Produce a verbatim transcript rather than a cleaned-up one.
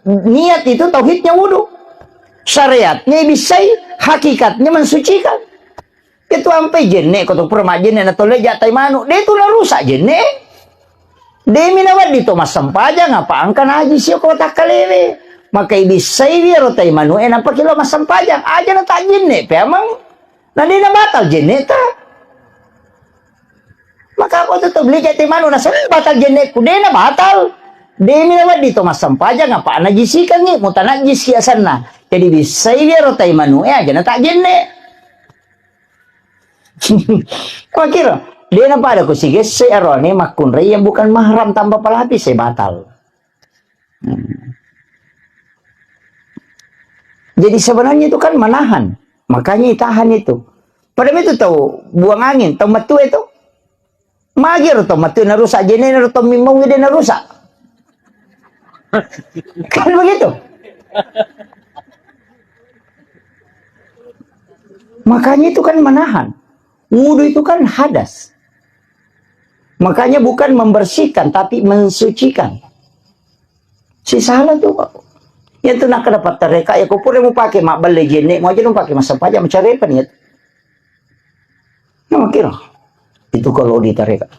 Niat itu tauhidnya wudu. Syariatnya ibissai, hakikatnya mensucikan. Itu ampai jenne ko tu pura majjenne na tolle ja tai manu. De tu narusak jenne. De mi nawedding to massempajang apa angka najisi ko takkalewe. Maka ibissai wiro tai manu e nappa kilo massempajang. Aja na tajjenne pe amang. Na de na batal jenne ta. Maka ko tu to beli jate manu na sembatal jenne ku de na batal. De mi nawedding to massempajang apa najisikangi mutanajjisi asenna. Jadi bissai wiro tai manu e aja na tajjenne. Makiro, de na pada ku sigesse arone makkunrai yang bukan mahram tanpa pelapis e batal. Hmm. Jadi sebenarnya itu kan menahan, makanya itahan itu. Pada itu tahu buang angin, tahu metu itu. Magi ro tahu metu narusak jenne ro tahu mimau de narusak. Kan begitu. Makanya itu kan menahan. Wudhu itu kan hadas. Makanya bukan membersihkan, tapi mensucikan. Si salah tu, Pak. Ya tu nak dapat tereka, ya kupure mu pakai mak belle jenne, mau aja dong pakai masa pajak mencari apa niat. Nah, kira. Itu kalau di tereka.